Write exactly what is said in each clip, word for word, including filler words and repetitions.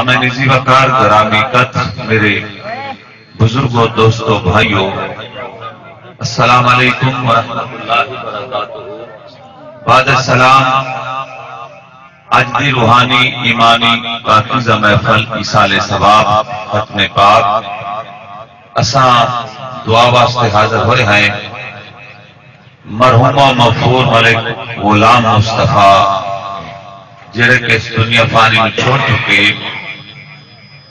ہمیں نزی وقار گرامی قدر میرے بزرگوں، دوستوں، بھائیوں، السلام علیکم ورحمۃ اللہ وبرکاتہ۔ بعد السلام، اج دی روحانی، ایمانی، پاکیزہ محفل ایصال ثواب ختم پاک، اساں دعا واسطے حاضر ہوئے ہیں۔ مرحومہ مغفور ملک غلام مصطفیٰ، جڑے کہ اس دنیا فانی نوں چھوڑ چکے،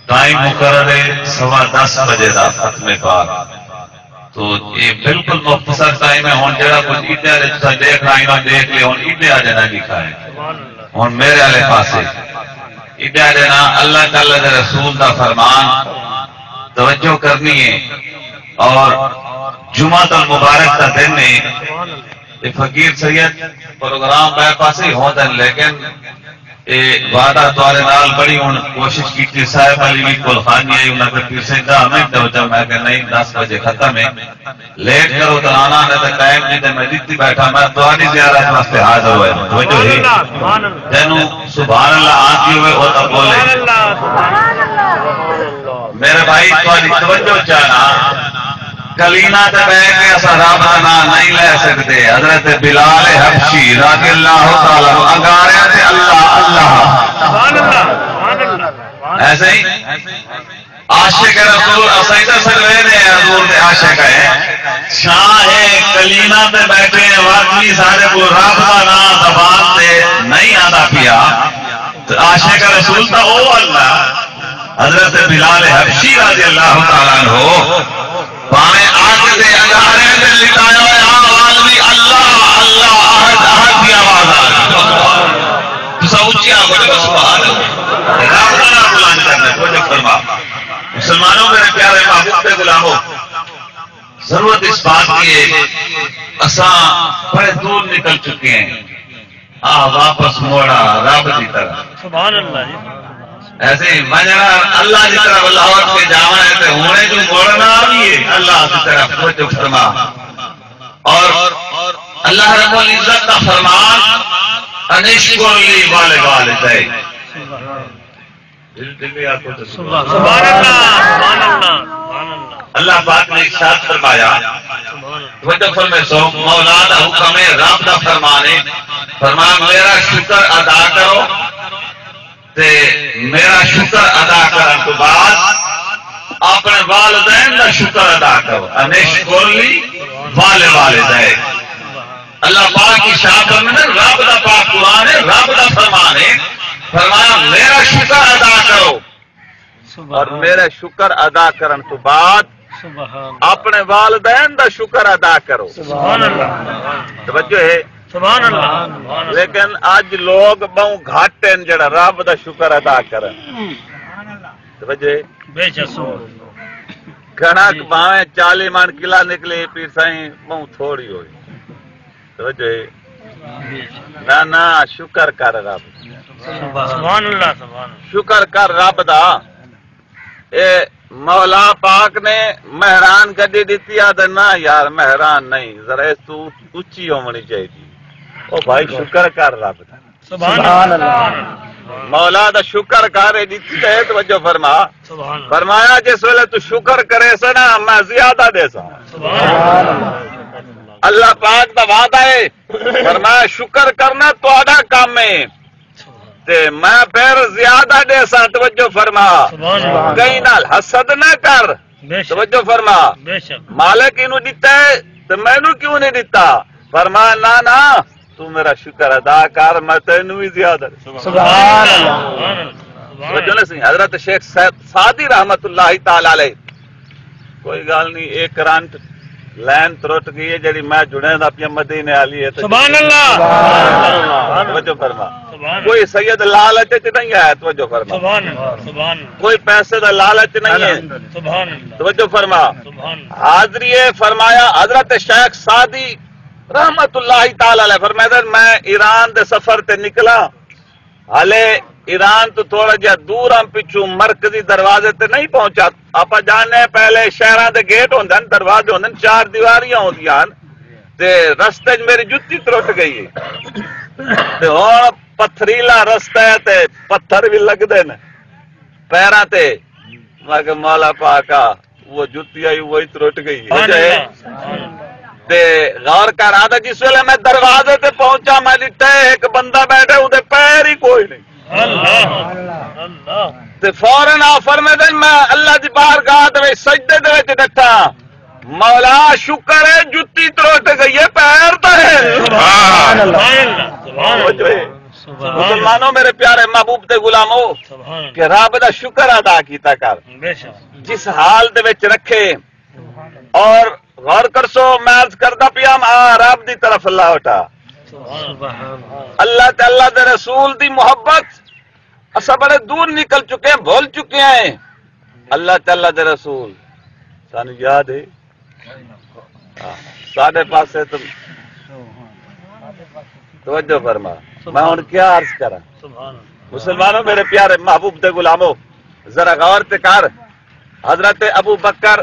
ٹائم مقرر ہے سوا دس بجے دا ختم پاک۔ تو یہ بالکل مختصر ٹائم ہے۔ ہن جڑا کچھ ادھر ہے، تساں دیکھ رہا ہو، دیکھ لے، ہن ادھر آ جانا لکھا ہے۔ ہن میرے والے پاسے ادھر آ جانا، اللہ تعالیٰ دے رسول دا فرمان، توجہ کرنی ہے۔ اور جمعہ المبارک دا دن ہے۔ اے فقیر سید پروگرام ٻئے پاسے ہی ہوندن، لیکن اے وعدہ تہاݙے نال بڑی ہݨ کوشش کیتی، صاحب علی وی کول خانی آئی، انہاں کہا پیر سید ݙاہ منٹ ہو جا، میں کہا نہیں، دس بجے ختم ہے، لیٹ کرو تاں آنا، نہیں تاں ٹائم نہیں تے میں ݙتی ٻیٹھا، میں تہاݙی زیارت واسطے حاضر ہوئے۔ توجہ ہے؟ سبحان اللہ، سبحان اللہ۔ جینوں سبحان اللہ آندی ہوئے، او تاں بولے۔ سبحان اللہ، سبحان اللہ۔ میرے بھائی، تہاݙی توجہ چاہنا، کلینا تے بہ کے اساں رب دا ناں نہیں لے سکدے۔ حضرت بلال حبشی رضی اللہ تعالیٰ عنہ انگارے تے اللہ، اللہ۔ سبحان اللہ، سبحان اللہ۔ ایسے ہی عاشق رسول، اساں ادھر سلوے نے حضور دے عاشق ہیں۔ شاہ کلینا تے بیٹھے ہیں، واقعی سارے کو رب دا ناں زبان تے نہیں آندا پیا۔ تے عاشق رسول تاں او اللہ، حضرت بلال حبشی رضی اللہ تعالیٰ عنہ، پاویں اگ دے انگارے تے لٹایا ہویا، آواز وی اللہ، اللہ، احد، احد دی آواز آ رہی۔ تساں اچی آکھو جو سبحان اللہ۔ رب دا ناں بلند کرنا، توجہ فرما۔ مسلمانوں، میرے پیارے محبوب تے غلاموں، ضرورت اس بات کی ہے، اساں بڑے دور نکل چکے ہیں۔ آ واپس موڑا رب دی طرف۔ سبحان اللہ جی۔ ایسے ہی ونڄݨا اللہ دی طرف، لوٹ کے جاوݨا ہے تے ہݨے جو موڑنا بھی ہے اللہ دی طرف۔ توجہ فرما۔ اور اللہ رب العزت دا فرمان، "ان اشکر لی ولوالدیک۔" دل دل آکھو تے سبحان اللہ۔ سبحان اللہ، سبحان اللہ، سبحان اللہ۔ اللہ پاک نے ارشاد فرمایا، سبحان اللہ۔ توجہ فرمائے سو، مولا دا حکم ہے، رب دا فرمان ہے، فرمایا، "میرا شکر ادا کرو، تے میرا شکر ادا کرن تو بعد اپنے والدین دا شکر ادا کرو۔" ان اشکر لی ولوالدیک۔ اللہ پاک ارشاد فرماندے، رب دا پاک قرآن ہے، رب دا فرمان ہے، فرمایا، "میرا شکر ادا کرو۔" سبحان اور اللہ۔ میرا شکر ادا کرن تو بعد سبحان اللہ۔ اپنے والدین دا شکر ادا کرو۔ سبحان اللہ۔ توجہ ہے؟ سبحان اللہ۔ لیکن اج لوگ ٻہوں گھٹ ہیں جڑا رب دا شکر ادا کرن۔ توجہ ہے؟ بے شک۔ کݨک بھاویں چالیہہ مݨ کلا نکلے، پیر سائیں، ٻہوں تھوڑی ہوئی۔ توجہ ہے؟ نہ، نہ، شکر کر رب۔ سبحان اللہ، سبحان اللہ۔ شکر کر رب دا۔ اے مولا پاک نے مہران گݙی ݙتی آ تے نہ یار، مہران نہیں، ذرا اس توں اچی ہووݨی چاہیدی۔ او بھائی، شکر کر رب دا۔ سبحان اللہ۔ مولا دا شکر کر، اے ݙتی تے توجہ فرما۔ سبحان اللہ۔ فرمایا، "جس ویلے تو شکر کریسے نا، میں زیادہ ݙیساں۔" سبحان اللہ۔ اللہ پاک دا وعدہ ہے، فرمایا، "شکر کرنا تہاݙا کم ہے، تے میں پھر زیادہ ݙیساں۔" توجہ فرما۔ سبحان اللہ۔ کہیں نال حسد نہ کر۔ بے شک۔ توجہ فرما۔ بے شک۔ مالک اینوں ݙتا ہے تے مینوں کیوں نہیں ݙتا؟ فرمایا، "نہ، نہ، تو میرا شکر ادا کر، میں تینوں بھی زیادہ۔" سبحان اللہ۔ سبحان اللہ۔ توجہ نہیں سی۔ حضرت شیخ سعد-، سعدی رحمت اللہ تعالیٰ علیہ، کوئی گال نہیں، اے کرنٹ لائن ترٹ گئی ہے، جڑی میں جڑیندا پیاں مدینے والی ہے۔ سبحان اللہ۔ توجہ فرما۔ سبحان اللہ۔ کوئی سید لالچ وچ نہیں آیا، توجہ فرما۔ سبحان اللہ، سبحان اللہ۔ کوئی پیسے دا لالچ نہیں ہے۔ سبحان اللہ۔ توجہ فرما۔ سبحان اللہ۔ حاضری ہے، فرمایا حضرت شیخ سعدی رحمت اللہ تعالیٰ علیہ فرمایا، میں ایران دے سفر تے نکلا، ہلے ایران تو تھوڑا جہا دور ہم، پچھوں مرکزی دروازے تے نہیں پہنچا۔ آپاں جاننے ہیں پہلے شہراں دے گیٹ ہوندن، دروازے ہوندن، چار دیواریاں ہوندیاں ہن تے رستے وچ میری جتی ترٹ گئی ہے۔ تے ہن پتھریلا رستہ ہے تے پتھر بھی لگدے نے۔ پیراں تے۔ میں کہ مولا پاکا، وہ جتی آئی، وہی ترٹ گئی ہے۔ تے غور کر، آہدا جس ویلے میں دروازے تے پہنچا، میں ݙٹھا ہک بندہ ٻیٹھا، اودے پیر ہی کوئی نہیں۔ تے فوراً آپ فرمیندے، میں اللہ دی بارگاہ دے وچ سجدے دے وچ ݙٹھا، مولا شکر ہے جتی ترٹ گئی ہے، پیر تے ہے۔ سبحان اللہ۔ سبحان اللہ۔ سبحان اللہ۔ مسلمانوں، میرے پیارے محبوب دے غلاموں، سبحان اللہ۔ کہ رب دا شکر ادا کیتا کر۔ بے شک۔ جس حال دے وچ رکھے، اور غور کرسو، میں عرض کردا پیاں، آ رب دی طرف لوٹا۔ سبحان اللہ۔ اللہ تے اللہ دے رسول دی محبت، اساں بڑے دور نکل چکے ہیں، بھول چکے ہیں۔ اللہ تے اللہ دے رسول سانوں یاد ہے؟ ہاں، ساݙے پاسے تو توجہ فرما۔ میں ہݨ کیا عرض کراں؟ سبحان اللہ۔ مسلمانوں، میرے پیارے محبوب دے غلاموں، ذرا غور تے کر۔ حضرت ابو بکر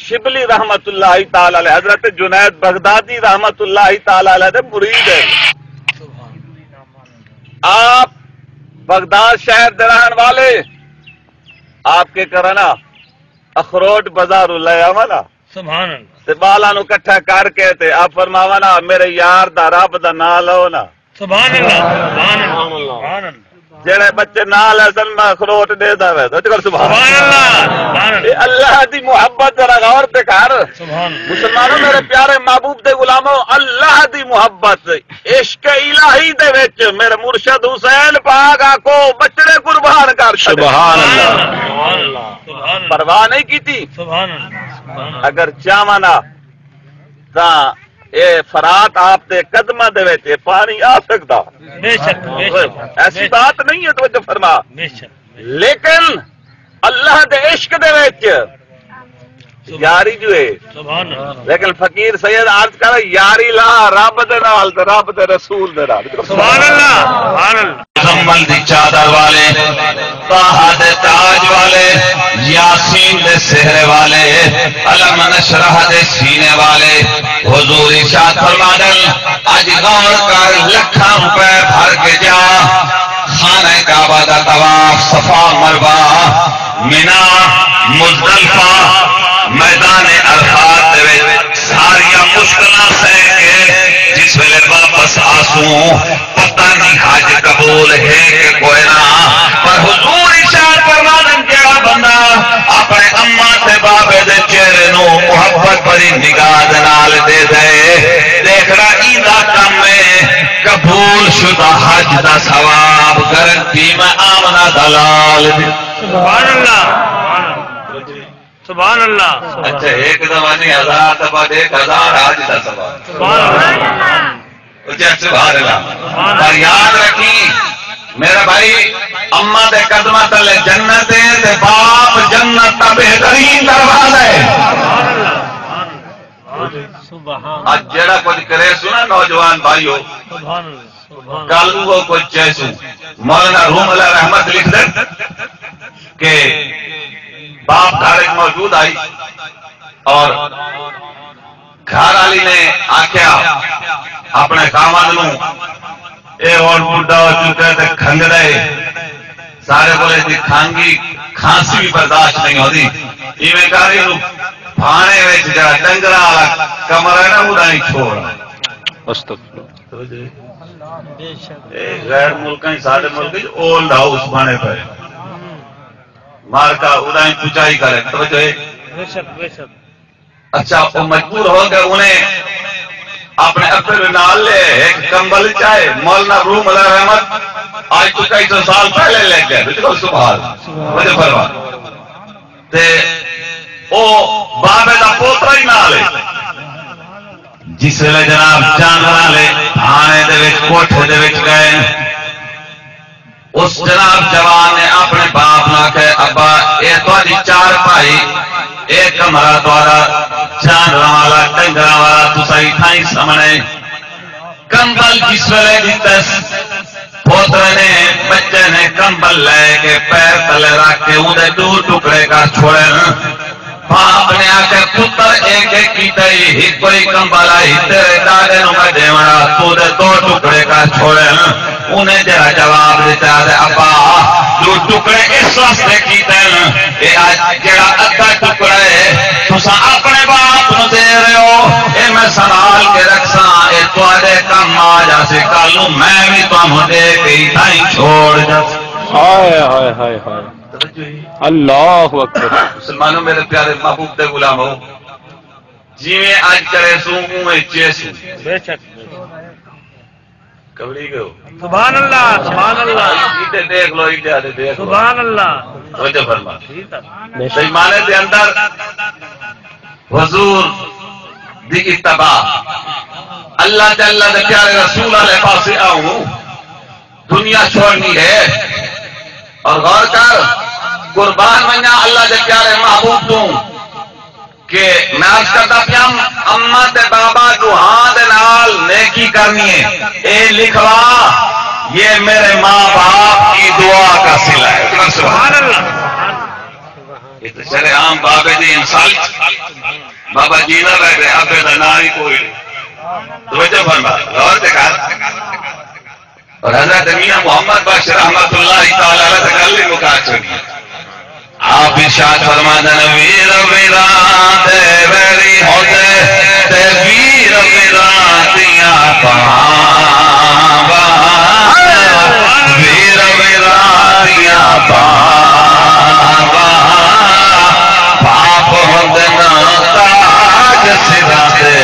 شبلی رحمت اللہ تعالی علیہ، حضرت جنید بغدادی رحمت اللہ تعالی علیہ دے مرید ہے۔ آپ بغداد شہر دے رہݨ والے، آپ کے کرنا اخروٹ بازاروں لے آونا۔ سبحان اللہ۔ تے ٻالاں نوں کٹھا کر کے تے آپ فرماونا، میرے یار دا، رب دا ناں لو نا۔ سبحان اللہ، سبحان اللہ، سبحان اللہ۔ جیڑھے بچے نال ہسن، میں اخروٹ ݙیندا ویساں۔ اچ کر سبحان سبحان اللہ۔ اللہ، سبحان اللہ۔ اے اللہ دی محبت، ذرا غور تے کر۔ سبحان اللہ۔ مسلمانوں، میرے پیارے محبوب دے غلاموں، اللہ دی محبت، عشق الہی دے وچ میرے مرشد حسین پاک آکھو، بچڑے قربان کر چھڈے۔ سبحان اللہ۔ سبحان اللہ۔ سبحان اللہ۔ پرواہ نہیں کیتی۔ سبحان اللہ۔ سبحان اللہ۔ اگر چاہواں نا تاں اے فرات آپ دے قدماں دے وچ اے پاݨی آ سڳدا۔ بے شک، بے شک۔ ایسی بات نہیں ہے، توجہ فرما۔ بے شک۔ لیکن اللہ دے عشق دے وچ یاری جو ہے۔ سبحان اللہ۔ لیکن فقیر سید عرض کر، یاری لا رب دے نال تے رب دے رسول دے نال۔ سبحان اللہ، سبحان اللہ۔ مزمل دی چادر والے، طٰہٰ دے تاج والے، یٰسین دے سہرے والے، الم نشرح دے سینے والے، حضور ارشاد فرماندن، اڄ غور کر، لکھاں روپے بھر کے جا، خانہ کعبہ دا طواف، صفا مروہ، منیٰ، مزدلفہ، میدان عرفات دے وچ ساریاں مشکلاں سہہ کے جس ویلے واپس آسوں، پتہ نہیں حج قبول ہے کہ کوئی نہ، پر حضور ارشاد فرماندن، جیڑھا بندہ اپݨے اماں تے بابے دے چہرے نوں محبت بھری نگاہ دے نال ݙیہدے، ݙیکھݨا ایندا کم ہے، قبول شدہ حج دا ثواب گارنٹی، میں آمنہ دا لال۔ سبحان اللہ۔ سبحان اللہ۔ اچھا، ہک دفعہ نہیں، ہزار دفعہ ݙیکھ، ہزار حج دا ثواب۔ سبحان اللہ۔ اچھا، سبحان اللہ۔ سبحان اللہ۔ پر یاد رکھیں، میرا بھائی، اماں دے قدماں تلے جنت ہے تے باپ جنت دا بہترین دروازہ ہے۔ سبحان اللہ۔ سبحان اللہ۔ اڄ جیڑھا کجھ کریسوں نا نوجوان بھائیو، سبحان اللہ۔ کل اوہو کجھ چیسوں۔ مولانا روم اللہ رحمت لکھدن کہ باپ گھر وچ موجود ہئی اور گھر والی نے آکھیا اپݨے خاوند نوں، اے ہݨ ٻڈھا ہو چکا ہے تے کھنگدا ہے، ساݙے کول ایندی کھانگی کھانسی وی برداشت نہیں ہوندی، ایویں کر اینوں پھاݨے وچ جیڑھا ݙنگراں والا کمرہ ہے نا، اوداں ہی چھوڑ۔ استغفر۔ اے غیر ملکاں ہی، ساݙے ملک وچ اولڈ ہاؤس بݨے پئے۔ مارکا اݙائیں پچائی کرے، توجہ ہے؟ بے شک، بے شک۔ اچھا، او مجبور ہو کے انہیں اپݨے ابے نوں نال لے، ہک کمبل چائے، مولانا روم اللہ رحمت آج تو کئی سو سال پہلے لے گئے، بالکل سبحان۔ سبحان۔ مجھے فرما۔ تے او بابے دا پوترا ہی نال ہے۔ جس ویلے جناب جانوراں والے تھانے دے وچ، کوٹھے دے وچ گئے، اس جناب جوان نے اپݨے باپ نوں آکھیا، ابا، اے تہاݙی چارپائی، اے کمرہ تہاݙا، جانوراں والا، ݙنگراں والا، تساں اتھاں ہی سمݨے۔ کمبل جس ویلے ݙتس، پوترے نے، بچے نے کمبل لے کے پیر تلے رکھ کے اوندے ݙو ٹکڑے کر چھوڑن۔ باپ نے آکھیا، پتر، اے کے کیتا ای؟ ہکو ای کمبل ہئی، تیرے ݙاݙے نوں میں ݙیوݨا، توں اوندے ݙو ٹکڑے کر چھوڑن۔ انہیں جیڑھا جواب ݙتا، آہدے، ابا، جو ٹکڑے اس واسطے کیتے ن، اے اج جڑا ادھا ٹکڑا ہے، تساں اپنے باپ نوں دے رہے ہو، اے میں سنبھال کے رکھساں، اے تہاݙے کم آ جاسے، کل نوں میں وی تہاݙے کے اتھاں ہی چھوڑ جاساں۔ ہائے، ہائے، ہائے، ہائے۔ توجہ ہے؟ اللہ اکبر۔ مسلمانوں، میرے پیارے محبوب دے غلامو، جیویں اج کرے سوں، اونویں چے سوں۔ بے شک۔ کبڑی گئے ہو۔ سبحان اللہ، سبحان اللہ۔ ایڈے دیکھ لو، ایڈے آدھے دیکھ لو۔ سبحان اللہ۔ توجہ فرما۔ تے ایمان دے اندر حضور دی اتباع، اللہ تے اللہ دے پیارے رسول والے پاسے آؤں، دنیا چھوڑنی ہے۔ اور غور کر، قربان ونجا اللہ دے پیارے محبوب توں۔ کہ میں عرض کردا پیاں، اماں تے بابا ݙوہاں دے نال نیکی کرنی ہے۔ اے لکھوا، یہ میرے ماں باپ کی دعا کا صلہ ہے۔ سبحان اللہ۔ یہ تو شرعام بابے دی انسلٹ۔ بابا جیندا پئے، ابے دا ناں ہی کوئی نہیں۔ توجہ فرما، غور تے کر۔ اور حضرت میاں محمد بخش رحمت اللہ تعالی علیہ تے گل ہی مکا چھوڑی۔ آپ ارشاد فرماندے نے، ویر ویراں دے ویری ہوندے تے ویر ویراں دیاں بھانواں، ویر ویراں دیاں بھانواں، باپ ہوندے نا تاج سراں دے۔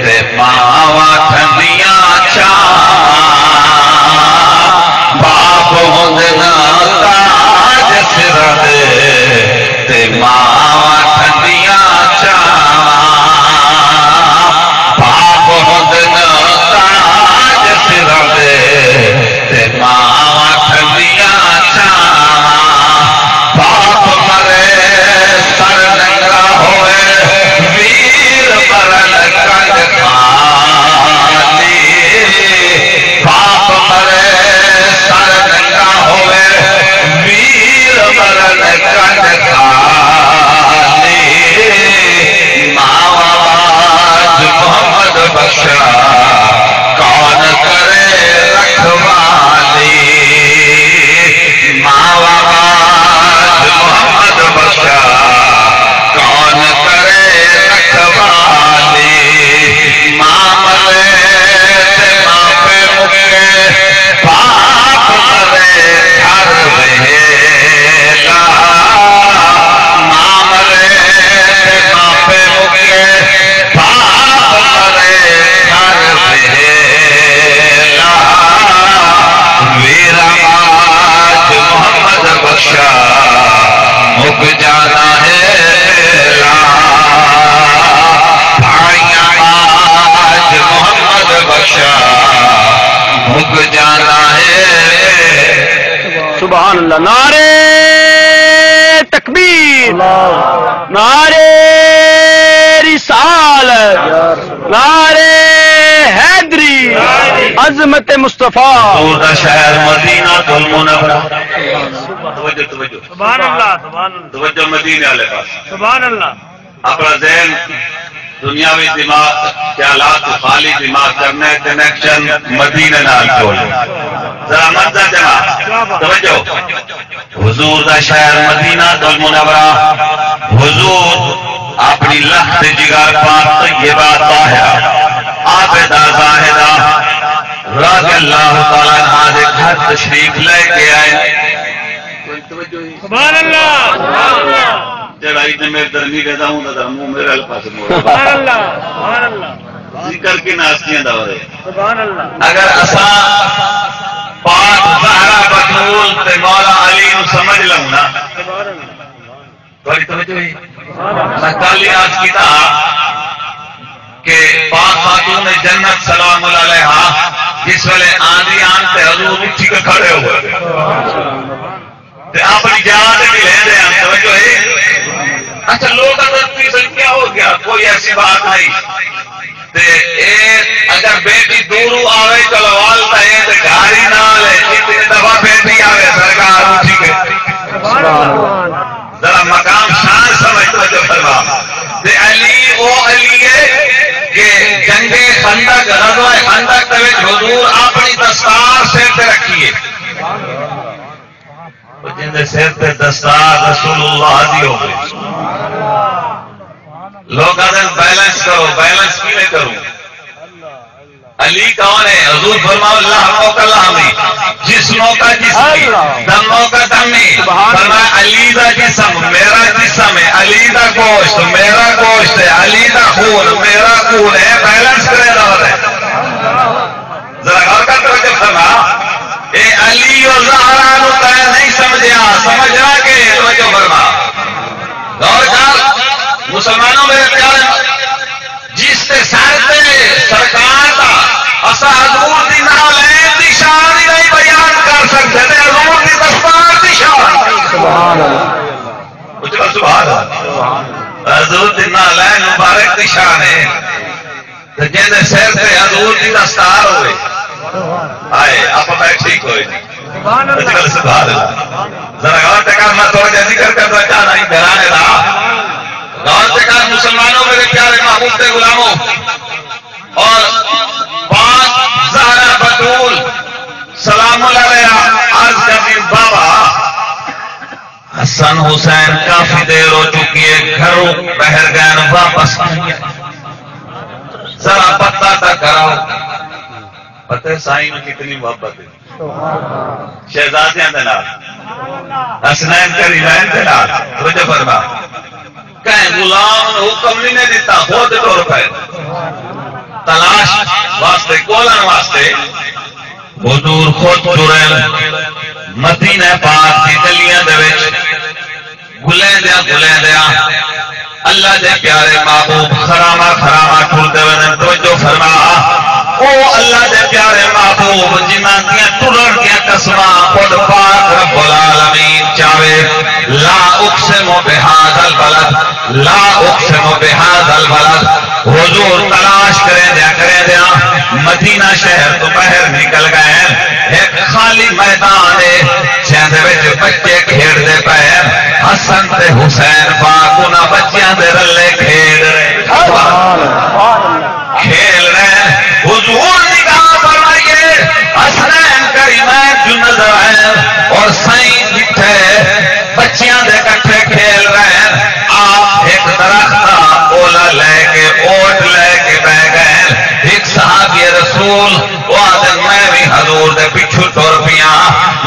تے ماواں ٹھنڈیاں چھاواں، باپ ہوندن تاج سراں دے، تے ماواں ٹھنڈیاں چھاواں، باپ ہوندن تاج سراں دے، تے ماواں ٹھنڈیاں چھاواں۔ باپ مرے سر ننگا ہوئے، ویر مرن کنڈ خالی۔ باپ مرے سر ننگا ہوئے، ویر مرن کنڈ خالی۔ ماواں باج محمد بخشا، کون کرے رکھوالی؟ ماواں باج محمد بخشا، کون کرے رکھوالی؟ ماں مرے تے ماں پے مکے، باپ مرے گھر ویلا۔ ماں مرے تے ماں پے مکے، باپ مرے گھر ویلا۔ ویرا باج محمد بخشا، مک جانا ہے ویلا۔ بھائیاں باج محمد بخشا، مک جانا ہے۔ سبحان اللہ۔ نعرہ تکبیر، نعرہ رسالت، نعرہ حیدری، عظمت مصطفیٰ۔ حضور دا شہر مدینہ المنورہ۔ توجہ، توجہ۔ سبحان اللہ، سبحان اللہ۔ توجہ مدینے والے پاس۔ سبحان اللہ۔ اپݨا ذہن، دنیاوی دماغ، خیالات توں خالی دماغ کرنا ہے، کنیکشن مدینے نال جوڑ۔ ذرا مزہ جماعت۔ کیا بات۔ توجہ۔ حضور دا شہر مدینہ المنورہ، حضور اپݨی لخت جگر پاک طیبہ طاہرہ عابدہ زاہدہ رضی اللہ تعالیٰ عنہا دے گھر تشریف لے کے آئے۔ سبحان اللہ، سبحان اللہ۔ جڑا عید میرے در نہیں رہتا ہوں، تو منہ میرے والے پاس موڑ۔ سبحان اللہ، سبحان اللہ۔ ذکر کے ناسیاں دا ہو رہے۔ سبحان اللہ۔ اگر اساں پاک زہرا بتول تے مولا علی نوں سمجھ لوں نا، سبحان اللہ۔ تہاݙی توجہ ہے؟ میں کل ہی عرض کیتا کہ پاک خاتون جنت سلام اللہ علیہا جس ویلے آندی آن تے حضور اٹھی کے کھڑے ہوئے۔ تے اپݨی جاہ تے بھی لیندے ہن، توجہ ہے؟ اچھا، لوگ اگر کوئی سن کیا ہو گیا، کوئی ایسی بات نہیں۔ تے اے اگر بیٹی دوروں آوے، چلو وال تے اے تے گھر ہی نال ہے، جتنی دفعہ بیٹی آوے، سرکار اٹھی کے۔ سبحان اللہ۔ ذرا مقام شان سمجھ، توجہ فرما۔ تے علی او علی ہے کہ جنگ خندق، غزوہ خندق دے وچ حضور اپݨی دستار سر تے رکھی ہے۔ دے سر تے دستار رسول اللہ دی ہووے۔ لوگ آہدن بیلنس کرو، بیلنس کیویں کروں؟ علی کون ہے؟ حضور فرماؤ، لحمک لحمی، جسمک جسمی، دمک دمی۔ فرمایا، علی دا جسم میرا جسم ہے، علی دا گوشت میرا گوشت ہے، علی دا خون میرا خون ہے، بیلنس کرے رہو ہے۔ ذرا غور کر توجہ فرما۔ اے علی و زہرا نو تیں نہیں سمجھیا، سمجھنا کہ توجہ فرما۔ غور کر، مسلمانوں میرے پیارے، جس تے سر تے سرکار دا اساں حضور دی نعلین دی شان ہی نہیں بیان کر سکدے تے حضور دی دستار دی شان۔ سبحان اللہ۔ اچھا، سبحان اللہ۔ حضور دی نعلین مبارک دی شان ہے۔ تے جیندے سر تے حضور دی دستار ہوئے، آئے، آپ بیٹھے ہی کوئی نہیں۔ سبحان اللہ۔ اچھا، سبحان اللہ۔ ذرا غور تے کر، میں تھوڑا جہا ذکر کرنا چاہنا ہی گھرانے دا۔ غور تے کر، مسلمانوں، میرے پیارے محبوب دے غلاموں، اور پاک زہرا بتول سلام اللہ علیہا عرض کرنی، بابا، حسن حسین کافی دیر ہو چکی ہے، گھروں ٻاہر ڳئن، واپس نہیں آئے۔ ذرا پتہ تاں کراؤ۔ پتہ ہے سائیں نوں کتنی محبت ہے شہزادیاں دے نال، حسنین کریمین دے نال۔ توجہ فرما، کہیں غلام نوں حکم نہیں نے ݙتا، خود ٹر پئے تلاش واسطے، ڳولݨ واسطے۔ حضور خود ٹرن مدینہ پاک دی گلیاں دے وچ، گلیندیاں گلیندیاں اللہ دے پیارے محبوب خراما خراما ٹردے ونڄن۔ توجہ فرما، او اللہ دے پیارے محبوب جنہاں دیاں ٹرݨ دیاں قسماں خود پاک رب العالمین چاوے، لا اقسم بہذا البلد، لا اقسم بہذا البلد۔ حضور تلاش کریندیاں کریندیاں مدینہ شہر توں ٻاہر نکل ڳئے۔ ہک خالی میدان ہے جیندے وچ بچے کھیݙدے پئے ہن۔ حسن تے حسین پاک انہاں بچیاں دے رلے کھیݙ رہے، کھیل رہے ہن۔ حضور نگاہ فرمائیے، حسنین کریمین جو نظر آئے اور سائیں جتھے بچیاں دے کٹھے کھیل رہے ہن، آپ ہک درخت دا اولا لے کے، اوٹ لے کے بہہ ڳئے ہن۔ ہک صحابی رسول، او آہدن، میں وی حضور دے پچھوں ٹر پیاں،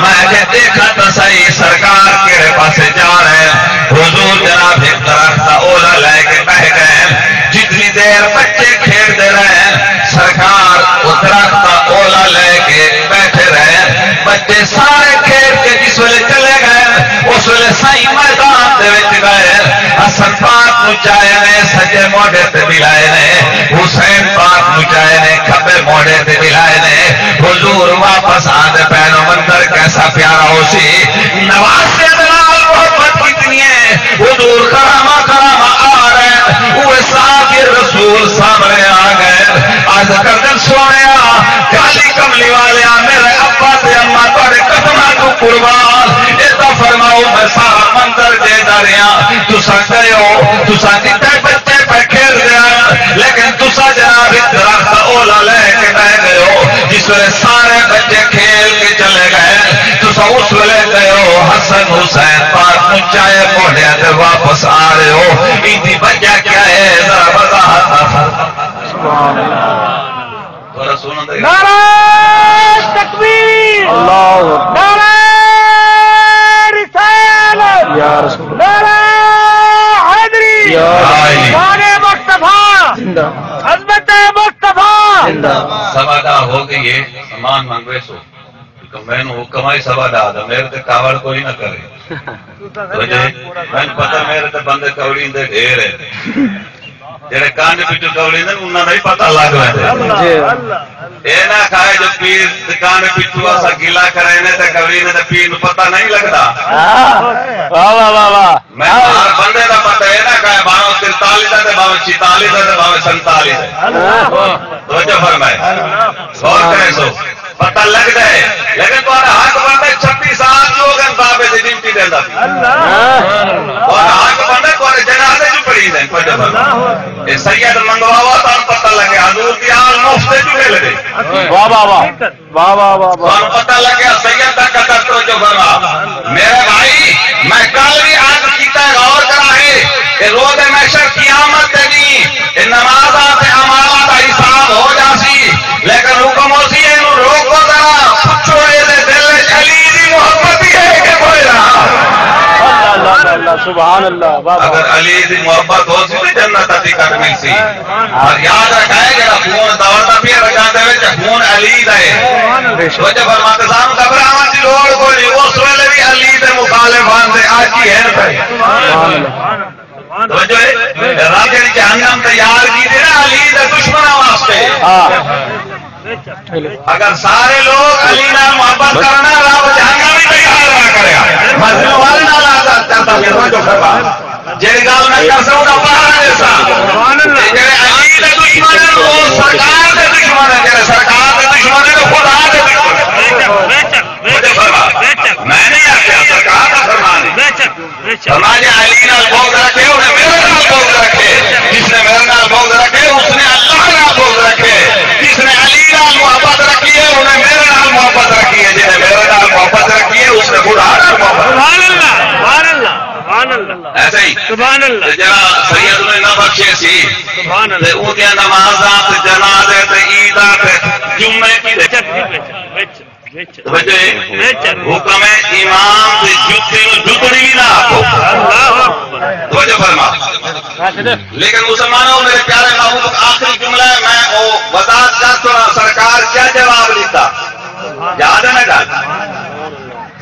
میں کہ ݙیکھاں تاں سہی سرکار کیڑھے پاسے جا رہے ہن۔ حضور جناب ہک درخت دا اولا لے کے بہہ ڳئے ہن۔ جتنی دیر بچے کھیݙدے رہے ہن، سرکار او درخت دا اولا لے کے ٻیٹھے رہے۔ بچے سارے کھیݙ کے جس ویلے چلے ڳئے، اس ویلے سائیں میدان دے وچ ڳئے۔ حسن پاک نوں چائے نے سڄے موڈھے تے ٻلائے نے، حسین پاک نوں چائے نے کھٻے موڈھے تے ٻلائے نے۔ حضور واپس آندے پئے نو، منظر کیسا پیارا ہوسی۔ نواسے دے نال محبت کتنی ہے۔ حضور خراما خراما آ رہے ہن، اوہے صحابی رسول سامݨے آ ڳئے۔ عرض کردن، سوہݨیا، کالی کملی والیا، میرے ابا تے اماں تہاݙے قدماں توں قربان، ادا فرماؤ، میں سارا منظر ݙیہدا رہیا، تساں ڳئے ہو، تساں جتھے بچے پئے کھیݙدے ہن، لیکن تساں جناب ہک درخت اولا لے کے بہہ ڳئے ہو، جس ویلے سارے بچے کھیل کے چلے ڳئے، تساں اس ویلے ڳئے ہو، حسن حسین پاک نوں چائے موڈھیاں تے واپس آ رہے ہو، ایندی وجہ کیا ہے؟ ذرا وضاحت نال فرماؤ۔ سبحان اللہ۔ ذرا سنن دے۔ نعرہ تکبیر۔ اللہ اکبر۔ نعرہ رسالت۔ یا رسول اللہ۔ نعرہ حیدری۔ یا رسول اللہ۔ شان مصطفیٰ۔ زندہ۔ عظمت مصطفیٰ۔ زندہ۔ سوا ݙاہ ہو ڳئی ہے، سامان منگویسو۔ میکوں حکم آئی سوا ݙاہ دا، میرے تے کاوڑ کوئی نہ کرے۔ وجہ، میکوں پتہ میرے تے بندے کوڑیندے ڈھیر ہیں۔ جیڑھے کنڈ پچھوں کوڑیندے، انہاں دا ہی پتہ لڳ ویندے۔ جی۔ اے نہ آکھے جو پیر دے کنڈ پچھوں اساں گلہ کریندے تے کوڑیندے تے پیر نوں پتہ نہیں لڳدا۔ ہاں۔ واہ، واہ، واہ، واہ۔ میکوں ہر بندے دا پتہ ہے، نہ آکھے بھاویں ترتالیس دا تے بھاویں چھتالیس دا تے بھاویں سنتالیس دا۔ اللہ۔ توجہ فرمائے۔ غور کرے سو۔ پتہ لڳدا ہے، لیکن تہاݙا حق بݨدا ہے، چھبی سال لوگ ہیں بابے دی ڈیوٹی ݙیندا پیا۔ اللہ۔ تہاݙا حق بݨدا ہے، تہاݙے جنازے جو پڑھیندے ہیں، توجہ فرمائے۔ اے سید منگواؤ، تہاݙے پتہ لڳے، حضور دی آل مفت جو مل ڳئی۔ واہ، واہ، واہ۔ واہ، واہ، واہ، واہ۔ تہاݙے پتہ لڳے، سید دا قدر تو جو فرما۔ میرے بھائی، میں کل وی عرض کیتا ہے، غور کراہے، اے روز محشر قیامت دے ݙینہہ، اے نمازاں تے اعمالاں دا حساب ہو جاسی، لیکن حکم ہوسی، اینوں روکو ذرا، پچھو اے دے دل وچ علی دی محبت ہی ہے کہ کوئی نہ؟ اللہ، اللہ، اللہ، سبحان اللہ، واہ، واہ۔ اگر علی دی محبت ہوسی تے جنت اچ ٹکٹ ملسی۔ اور یاد رکھائے، جڑا خون دوڑدا پیا رگاں دے وچ، خون علی دا ہے۔ توجہ فرما، تے سانوں گھبراوݨ دی لوڑ کوئی نہیں، اس ویلے وی علی دے مخالف ہن تے اڄ ہی ہن پئے۔ توجہ ہے؟ رب جڑی جہنم تیار کیتی نا علی دے دشمناں واسطے۔ ہاں۔ اگر سارے لوگ علی نال محبت کرن، رب جہنم ہی تیار نہ کریا۔ مظلوم والے نال آتا کرتا پھر توجہ فرما۔ جیڑھی ڳالھ میں کر سڳوں، پہرا ݙیساں۔ سبحان اللہ۔ تے جیڑھے علی دے دشمن ہن، او سرکار دے دشمن ہن، جیڑھے سرکار دے دشمن ہن، او خدا دے دشمن ہن۔ بے شک، بے شک، بے شک، توجہ فرما۔ بے شک۔ میں نہیں آکھیا، سرکار دا فرمان ہے۔ بے شک، بے شک۔ فرمایا، جے علی نال بغض رکھے، انہیں میرے نال بغض رکھے۔ جس نے میرے نال بغض رکھے، اس نے اللہ نال بغض رکھے۔ جس نے علی نال محبت رکھی ہے، انہیں میرے نال محبت رکھی ہے۔ جس نے میرے نال محبت رکھی ہے، اس نے خدا نال محبت رکھی ہے۔ سبحان اللہ، سبحان اللہ، سبحان اللہ۔ ایسے ہی۔ سبحان اللہ۔ تے جڑا سید نوں انہاں بخشے سی، سبحان اللہ۔ تے اوندیاں نمازاں تے جنازے تے عیداں تے جمعے دی بے شک، بے شک، بے شک، بے شک۔ توجہ ہے؟ بے شک۔ حکم ہے، امام دی جتی نوں جتڑی نہ آکھو۔ اللہ اکبر۔ توجہ فرما۔ لیکن مسلمانوں، میرے پیارے محبوب، آخری جملہ ہے، میں او وضاحت کر چھوڑاں، سرکار کیا جواب ݙتا؟ یاد ہے نا ڳالھ؟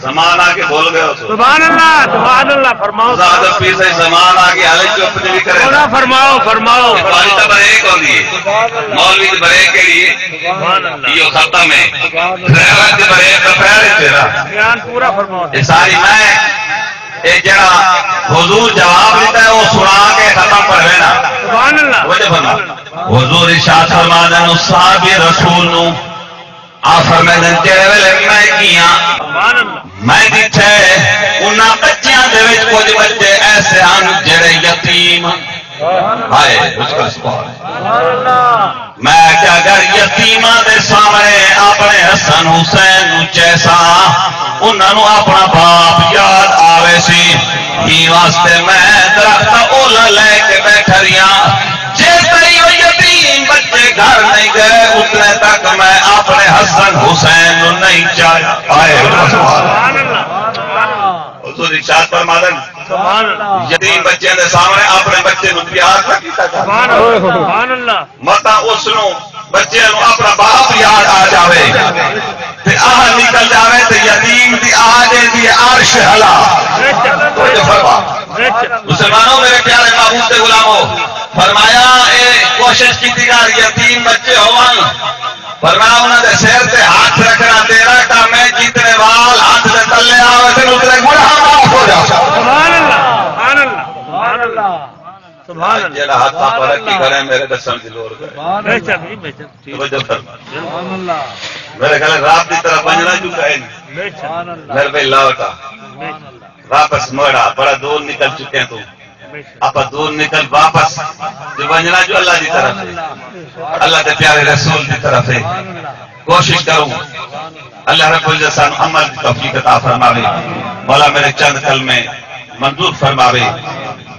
زمان آ کے بھل ڳئے ہو سو۔ سبحان اللہ، سبحان اللہ، فرماؤ۔ زیادہ پیر صاحب، زمان آ کے حالے چپ نہیں کرے۔ مولا فرماؤ، فرماؤ۔ اے تہاݙی تاں بریک ہوندی ہے۔ مولوی دی بریک کیڑھی ہے؟ سبحان اللہ۔ ایہو ختم ہے۔ ڈرائیور دی بریک تاں پہلے تیرا۔ بیان پورا فرماؤ۔ اے ساری میں، اے جڑا حضور جواب ݙتا ہے، او سݨا کے ختم کروینا۔ سبحان اللہ۔ وجہ فرما۔ حضور ارشاد فرما دے، صحابی رسول نوں آ فرمیندن، جیڑھے ویلے میں ڳیاں، سبحان اللہ۔ میں ݙٹھے، انہاں بچیاں دے وچ کجھ بچے ایسے ہن جیڑھے یتیم ہن۔ ہائے، مشکل سوال ہے۔ سبحان اللہ۔ میں آکھیا، اگر یتیماں دے سامݨے اپݨے حسن حسین نوں چیساں، انہاں نوں اپݨا باپ یاد آویسی۔ ایں واسطے میں درخت اولا لے کے ٻیٹھا ریہاں۔ جے تئیں او یتیم بچے گھر نہیں ڳئے، اتنے تک میں اپݨے حسن حسین نوں نہیں چاہیا۔ آئے۔ سبحان اللہ۔ حضور ارشاد فرماندن، سبحان اللہ۔ یتیم بچیاں دے سامݨے اپݨے بچے نوں پیار نہ کیتا کر۔ سبحان اللہ۔ سبحان اللہ۔ متاں اس نوں، بچے نوں اپݨا باپ یاد آ جاوے تے آہ نکل جاوے تے یتیم دی آہ ݙیندی ہے عرش ہلا۔ بے شک۔ توجہ فرما۔ بے شک۔ مسلمانوں، میرے پیارے محبوب دے غلامو، فرمایا، اے کوشش کیتی کر، یتیم بچے ہوون، فرمایا، انہاں دے سر تے ہتھ رکھݨا تیرا کم ہے، جتنے وال ہتھ دے تلے آوے تے اتنے گناہ معاف ہو جاوے۔ سبحان اللہ، سبحان اللہ، سبحان اللہ۔ سبحان اللہ۔ جیڑھا ہتھ آپ رکھی کھڑے ہیں، میرے ݙسݨ دی لوڑ ہے۔ بے شک جی، بے شک۔ توجہ فرما۔ سبحان اللہ۔ میرے خیال ہے رب دی طرف ونڄݨا جو کائے نہیں۔ بے شک۔ میرے بھائی لوٹا۔ بے شک۔ واپس موڑا، بڑا دور نکل چکے ہیں تو۔ بے شک۔ آپ دور نکل واپس جو ونڄݨا جو اللہ دی طرف ہے۔ اللہ دے پیارے رسول دی طرف ہے۔ کوشش کروں۔ اللہ رب العزت سانوں عمل دی توفیق عطا فرماوے۔ مولا میرے چند کلمے منظور فرماوے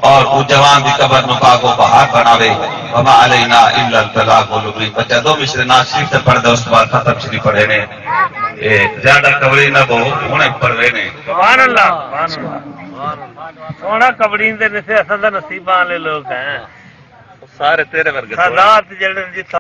اور او جوان دی قبر نوں پاک و بہار بناوے۔ وما علینا الا البلاغ المبین۔ بچہ دو مصرعے نعت شریف تے پڑھ دے، اس بعد ختم شریف پڑھے نے۔ اے زیادہ کوڑی نہ بو، ہݨے پڑھے نے۔ سبحان اللہ، سبحان اللہ۔ سوہݨا، کوڑی دے نسے، اساں تاں نصیباں والے لوگ ہیں۔ سارے تیرے ورگے سوہݨے۔ سادات جڑے جتھاں